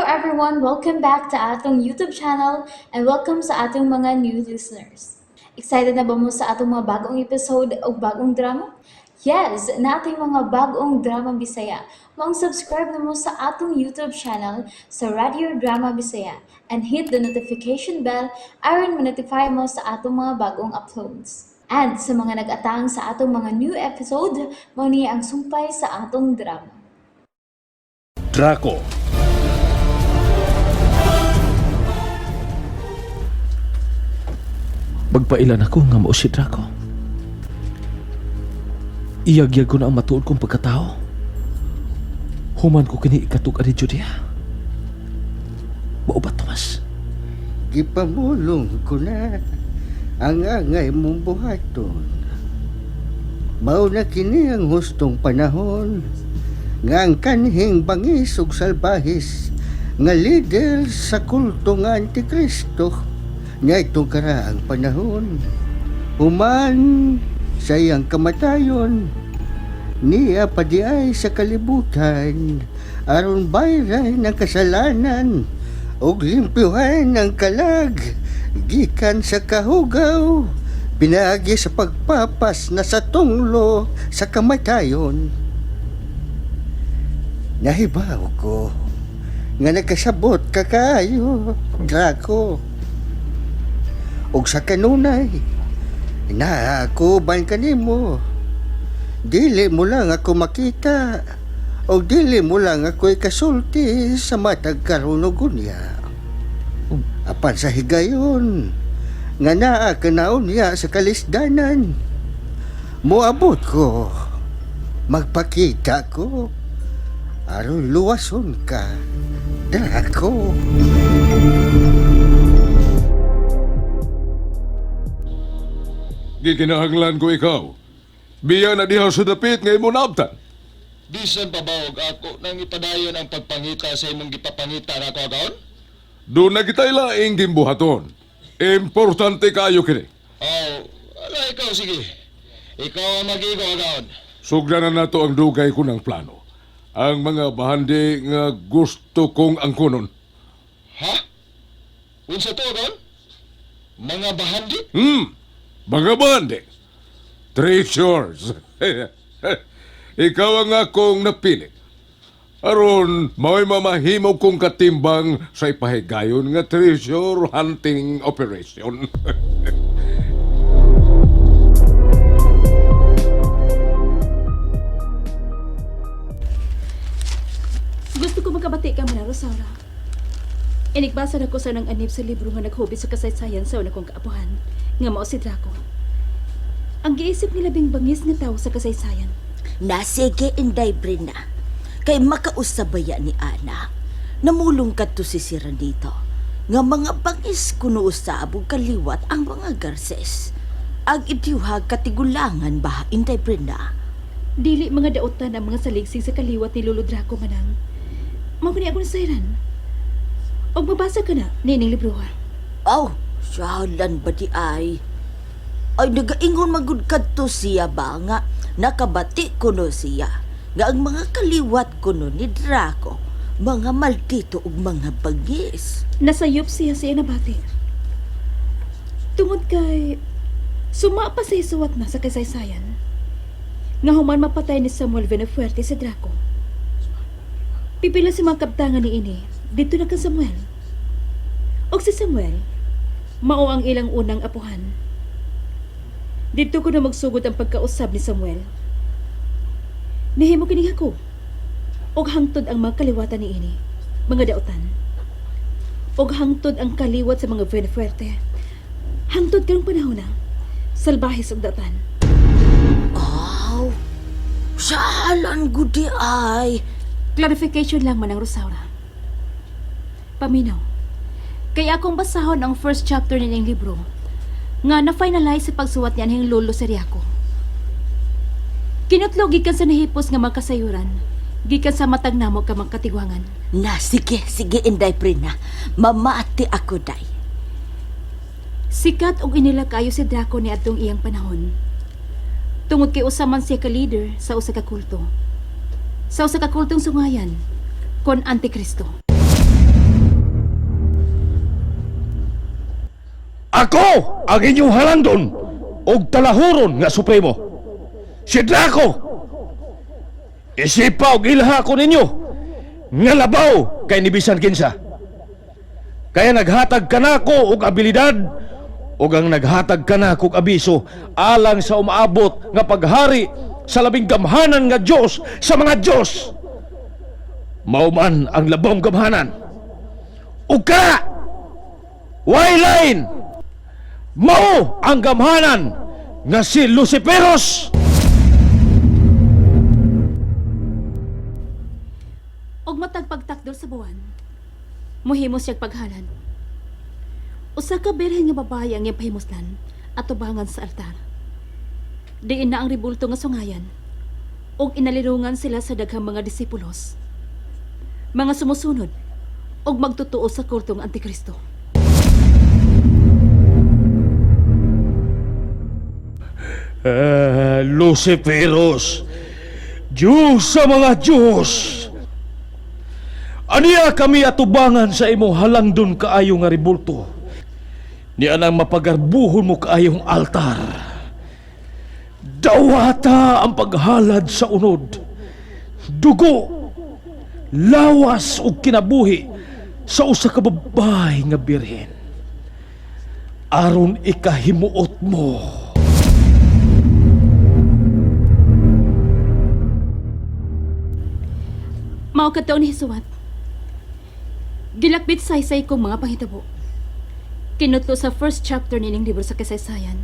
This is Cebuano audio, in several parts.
everyone! Welcome back to atong YouTube channel and welcome sa atong mga new listeners. Excited na ba mo sa atong mga bagong episode o bagong drama? Yes, nating mga bagong drama Bisaya. Maong subscribe na mo sa atong YouTube channel sa Radio Drama Bisaya and hit the notification bell aron ma-notify mo sa atong mga bagong uploads. And sa mga nag-atang sa atong mga new episode, mao ni ang sumpay sa atong drama. Draco. Magpailan ako nga mao si Draco. Iyagyag ko na ang matuod kong pagkatao. Human ko kini ikatug ani Judea. Mao ba, Tomas? Gipamulong ko na ang angay mong buhaton. Mao na kini ang hustong panahon nga ang kanhing bangis ug salbahis nga lider sa kulto nga Antikristo nga itong karaang panahon. Human sa iyang kamatayon, niya padiay sa kalibutan aron bayran ang kasalanan ug limpyuhan ang kalag gikan sa kahugaw pinaagi sa pagpapas na sa tunglo sa kamatayon. Nahibaw ko nga nagkasabot ka kaayo, Draco. Ug sa kanunay, naakuban kanimo. Dili mo lang ako makita o dili mo lang ako ikasulti sa matag karon ug unya. Apan sa higayon nga naa ka na unya sa kalisdanan, moabot ko, magpakita ko, aron luwason ka, Draco. Gikinahanglan ko ikaw. Biya na diha sa dapit nga imo naabtan. Bisan pa ba og ako nang ipadayon ang pagpangita sa imong gipapangita na ako agaon? Doon na kita'y laing gimbuhaton. Importante kayo kini. Aw, ala ikaw sige. Ikaw ang magigo agaon. Sugdan na nato ang dugay ko ng plano. Ang mga bahandi nga gusto kong angkonon. Ha? Unsa to agaon? Mga bahandi? Mga bahandi. Treasures. Ikaw ang akong napili. Aron, mao'y mamahimo kong katimbang sa ipahigayon nga treasure hunting operation. Gusto ko magkabati ka man, Rosaura. Inigbasa na ko sa nang anib sa libro nga naghubit sa kasaysayan sa una kong kaapuhan, nga mao si Draco. Ang giisip ni labing bangis nga tawo sa kasaysayan. Na sige Inday Brina. Kay makausabaya ni Ana. Namulong kadto si Siranito. Nga mga bangis kuno usab ug kaliwat ang mga Garces. Ang idyuhag katigulangan ba, Inday Brina? Dili mga dautan ang mga saligsig sa kaliwat ni Lolo Draco manang. Mao kani akong nasayran. Og mabasa ka na nining libroha. Aw, siyalan ba di ay? Ay, nagaingon magud kadto siya ba nga nakabati kuno siya nga ang mga kaliwat kuno ni Draco, mga maldito ug mga bangis. Nasayop siya sa iyang nabati. Tungod kay suma pa sa isuwat na sa kasaysayan. Nga human mapatay ni Samuel Venafuerte sa Draco. Pipila si mga kaptangan ni ini dito na kang Samuel. Og si Samuel, mao ang ilang unang apuhan. Dito ko na magsugod ang pagkausab ni Samuel. Nahimo kini ako. Og hangtod ang mga kaliwatan ni ini, mga dautan og hangtod ang kaliwat sa mga Venafuerte. Hangtod karong panahon na, salbahis og datan. Aw, siyalan gudi ay. Clarification lang man ang Rosaura. Paminaw. Kaya akong basahon ang first chapter nining libro nga na-finalize sa pagsuwat ni anhing lolo Seriaco. Kinutlo gikan sa nahipos nga makasayuran, gikan sa matag namo ka mga katigwangan. Na, sige, sige, Inday Brina. Mamati ako, day. Sikat og inila kayo si Draco ni adtong iyang panahon. Tungod kay usa man siya ka leader sa usa ka kulto. Sa usa ka kultong sungayan kon Antikristo. Ako ang inyong halandon og talahuron nga supremo. Si Draco! Isipa og ilha ko ninyo nga labaw kay ni bisan kinsa. Kaya naghatag kanako og abilidad ug ang naghatag kanako og abiso alang sa umaabot nga paghari sa labing gamhanan nga Dios sa mga Dios. Mao man ang labong gamhanan. Ug kana way lain mao ang gamhanan nga si Luciferos. Og matag pagtakdol sa buwan, muhimo siyang paghalad. Usa ka birhen nga babae ang iyang pahimuslan at tubangan sa altar. Diin na ang ribulto nga sungayan, ug inalirungan sila sa daghang mga disipulos. Mga sumusunod ug magtotoo sa kultong Antikristo. Ah, Luciferos, Diyos sa mga Diyos. Aniya kami atubangan sa imong halangdon kaayo nga ribulto. Niya nang mapagarbuhon mo kaayong altar. Dawata ang paghalad sa unod. Dugo, lawas ug kinabuhi sa usa ka babae nga birhen. Aron ikahimuot mo. Mao kadto ni Hisuwat. Gilakbit saysay kong mga panghitabo. Kinutlo sa first chapter nining libro sa kasaysayan,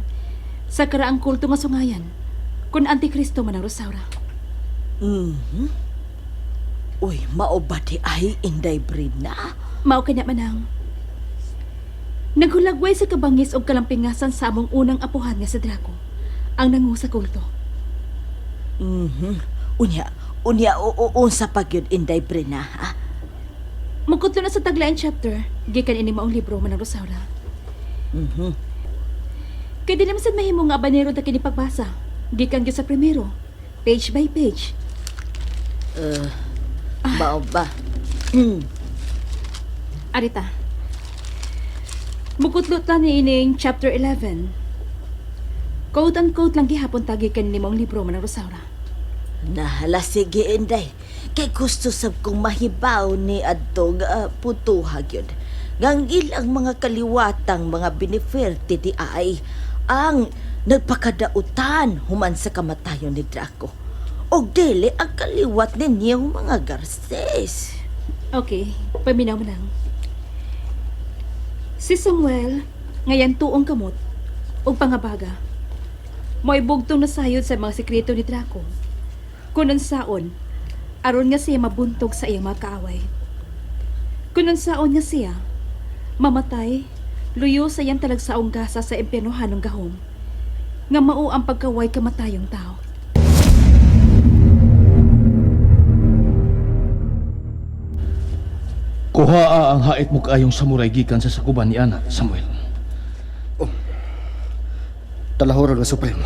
sa karaang kulto nga sungayan, kun Antikristo man ang Rosaura. Uy, mao ba di ay Inday Brina? Mao kanya manang. Naghulagway sa kabangis og kalampingasan sa among unang apuhan nga si Draco, ang nangu sa kulto. Unya, unya o unsa pa gyud Inday Brina ha? Mukutlo na sa taglain chapter, gikan ini maong libro manang Rosaura. Kay di naman sad mahimo nga abanero ta kini pagbasa. Gikan gyud sa primero, page by page. Mao ba? Arita. Mukutlo ta ni ining chapter 11. Quote unquote lang gihapon ta gikan ni maong libro manang Rosaura. Nahala sige Inday. Kay gusto sab kong mahibaw ni adtong putuha gyud. Ngang ilang mga kaliwatang mga biniferte di ay ang nagpakadautan human sa kamatayon ni Draco. Og dili ang kaliwat ninyong mga Garces. Okay, paminaw mo lang. Si Samuel, ngayon tuong kamot, ug pangabaga. Mo'y bugtong nasayod sa mga sekreto ni Draco. Kunan saon, aron nga siya mabuntog sa iyang mga kaaway. Kunan saon nga siya, mamatay, luyo sa iyang talagsaong gasa sa impyernohanong gahom, nga mao ang pagkaway kamatayong tao. Kuhaa ang hait mo kaayong samurai gikan sa sakuban ni Ana, Samuel. Talahoron nga Supremo.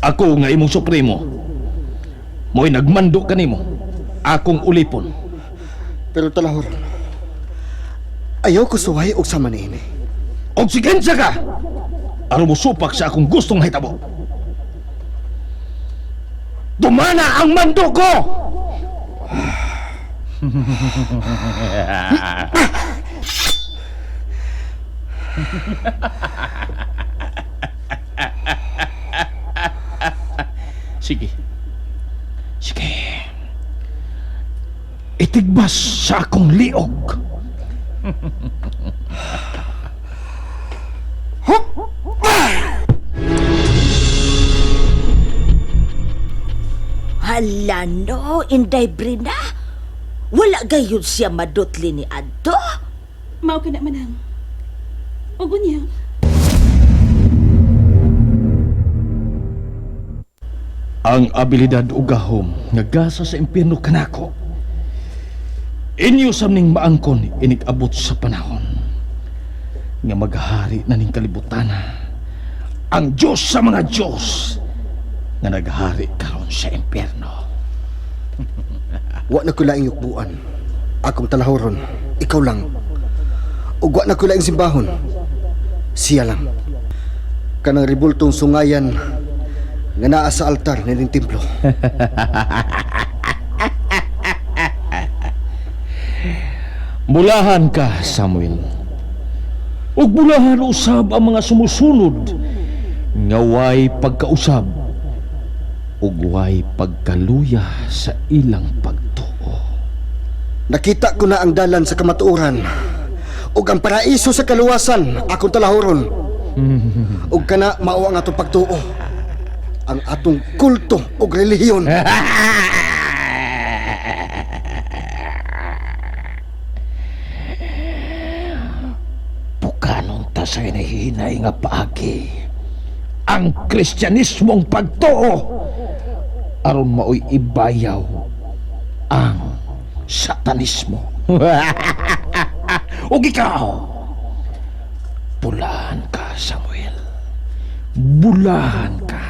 Ako nga imong supremo. Mo'y nagmando kanimo. Akong ulipon. Pero talahoron, ayaw ko suway og sama niini. Og sigensa ka! Aron mo supak sa akong gustong hitabo. Dumana ang mando ko! Sige. Sige. Itigbas sa akong liog. Hala no, Inday Brina. Wala gayud siya madutli ni adto. Mao ka na manang. Ug unya, Ang abilidad ug gahom nga gasa sa impyerno kanako. Inyo sam ning maangkon inig-abot sa panahon nga maghari na ning kalibutana ang Diyos sa mga Diyos nga naghari karon sa impyerno. Wa na ko laing yukbuan. Akong talahoron. Ikaw lang. Ug wa na ko laing simbahon. Siya lang. Kanang ribultong sungayan nga naa sa altar nining templo. Bulahan ka, Samuel. Ug bulahan usab ang mga sumusunod nga way pagkausab ug way pagkaluya sa ilang pagtuo. Nakita ko na ang dalan sa kamatuoran ug ang paraiso sa kaluwasan akong talahoron. Ug kana mao ang atong pagtuo. Ang atong kulto ug relihiyon. Pukanon ta sa hinahinay nga paagi ang Kristyanismong pagtuo aron maoy ibayaw ang satanismo. Ug ikaw, bulahan ka, Samuel. Bulahan ka.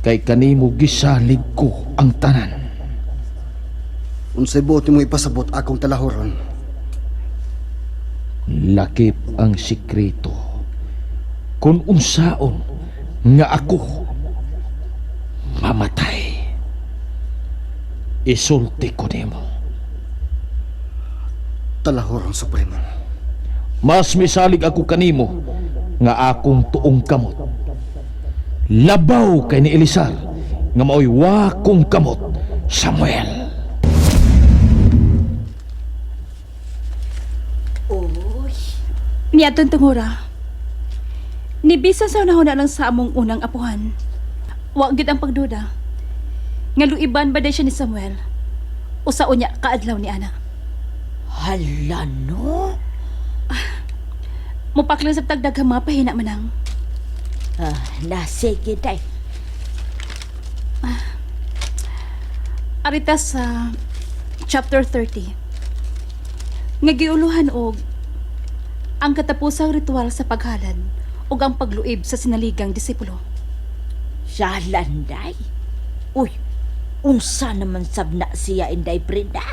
Kay kanimo gisalig ko ang tanan. Unsay buot nimo ipasabot akong talahoron? Lakip ang sikreto kung unsaon nga ako mamatay. Isulti ko nimo. Talahoron Supremo. Mas misalig ako kanimo nga akong tuong kamot. Labaw kay ni Elisar nga maoy wakong kamot, Samuel. Uy, Niadtong tungura. Nibisa sa unahuna lang sa among unang apuhan. Wa gid ang pagduda. Nga luiban ba day siya ni Samuel? O sa unya kaadlaw ni ana. hala no. Mupaklang sa tagdag mga pahina manang. Ah, na sige day. Arita sa chapter 30. Nga giuluhan og ang katapusang ritual sa paghalad ug ang pagluib sa sinaligang disipulo. Siya landay. Uy, unsa naman sab na siya Inday Brenda?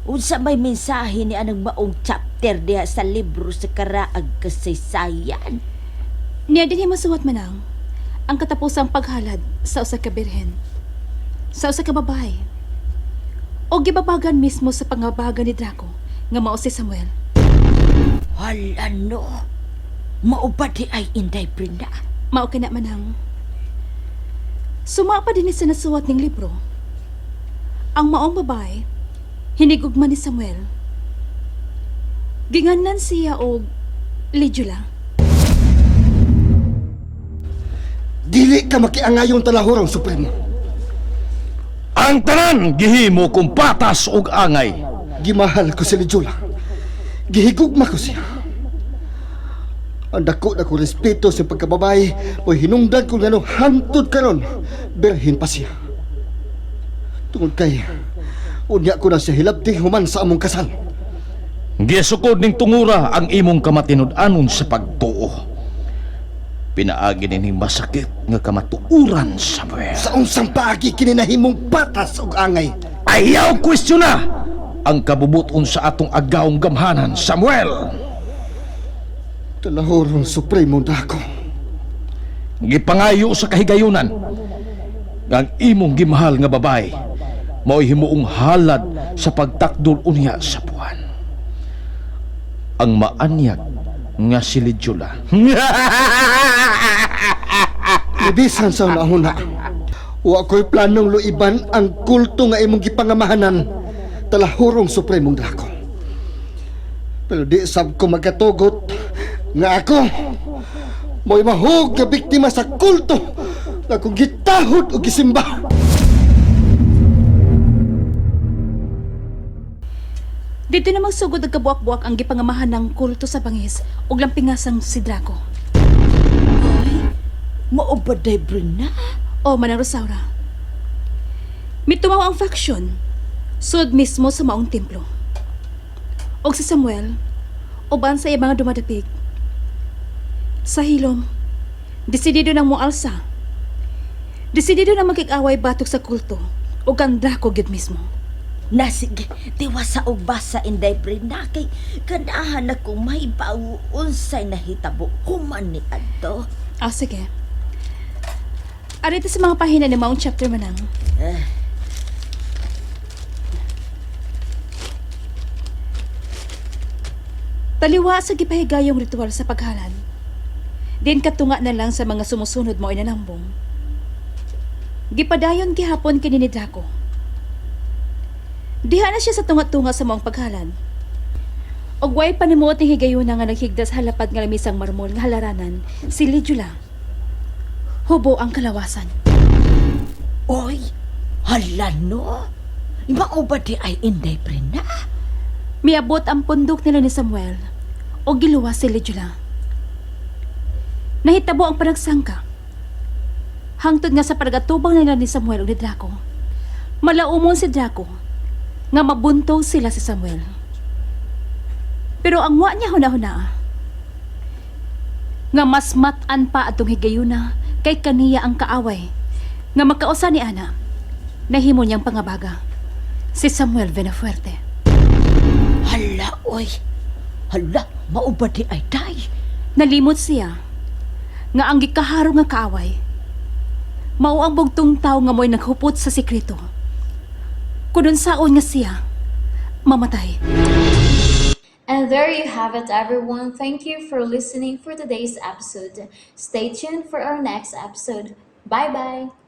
Unsa may mensahe ni anang maong chapter diha sa libro sa karaag kasaysayan? Niya din masuwat manang ang katapusang paghalad sa usa ka birhen, sa usa ka babae. O gibabagan mismo sa pangabagan ni Draco nga mao si Samuel. Hala no. Mao ba di ay Inday Brenda? Mao kina manang. Suma pa din sa nasuwat ning libro. Ang maong babae hinigugma ni Samuel. Ginganan siya og Lidula. Dili ka makiangayon talahoron Supremo. Ang tanan gihimo kong patas ug angay. Gimahal ko si Lijula. Gihigugma ko siya. Ang dako na ko respeto sa pagkababae o hinungdan ko ngano hantod karon berhin pa siya. Tungod kay unya ko na siya hilabti human sa among kasal. Gisukod ning tungura ang imong kamatinud-anon sa pagtuo. Pinaagi nining masakit nga kamatuoran, Samuel. Sa unsang paagi kini nahimong patas og angay. Ayaw kwestiyon na ang kabubuton sa atong agawong gamhanan, Samuel. Talahoron Supremo dako. Gipangayo sa kahigayunan nga ang imong gimahal nga babae mao'y himuong halad sa pagtakdol unya sa buwan. Ang maanyag nga si Lidjula. Libisan sa unahuna. Wa ko'y planong luiban ang kulto nga imong gipangamahanan. Talahurong Supremong Dako. Pero di sab ko magkatugot nga ako mo'y mahug nga biktima sa kulto nga akong gitahod o gisimba. Dito na magsugod ang kabuak-buak ang gipangamahan ng kulto sa bangis ug lampingasang si Draco. Mao ba day Brenda? O Manang Rosaura. Mitumaw ang faction, sud mismo sa maong templo. Og si Samuel, uban sa iya mga dumadapig. Sa hilom, desidido ng mualsa. Desidido na magkikaway batok sa kulto ug ang Draco gyud mismo. Na sige, tiwasa og basa, Inday Brina, kay ganahan ako mahibaw unsay nahitabo human ni adto. Ah, sige. Arito sa mga pahina ni maong chapter manang. Eh. Taliwa sa gipahigayong ritual sa paghalan. Din katunga na lang sa mga sumusunod mo inanambong. Gipadayon gihapon kini ni Draco. Diha na siya sa tunga-tunga sa maong paghalan. Og way panimuot ni higayuna nga naghigda sa halapad nga lamisang marmol nga halaranan si Lidula. Hubo ang kalawasan. Oy, hala no. Mao ba di ay Inday Brina? Miabot ang pundok nila ni Samuel o giluwas si Lidula. Nahitabo ang panagsangka. Hangtod nga sa paragatubang nila ni Samuel o ni Draco. Malaumon si Draco nga mabuntog sila si Samuel. Pero ang wa niya huna-huna nga mas mat-an pa atong higayuna kay kaniya ang kaaway nga makausa ni Ana nahimo niyang pangabaga si Samuel Venafuerte. Hala, oy. Hala, mao ba di ay day? Nalimot siya nga ang gikaharo nga kaaway mao ang bugtong tawo nga mo'y naghupot sa sekreto. Kunon saon nga siya mamatay. And there you have it, everyone. Thank you for listening for today's episode. Stay tuned for our next episode. Bye bye.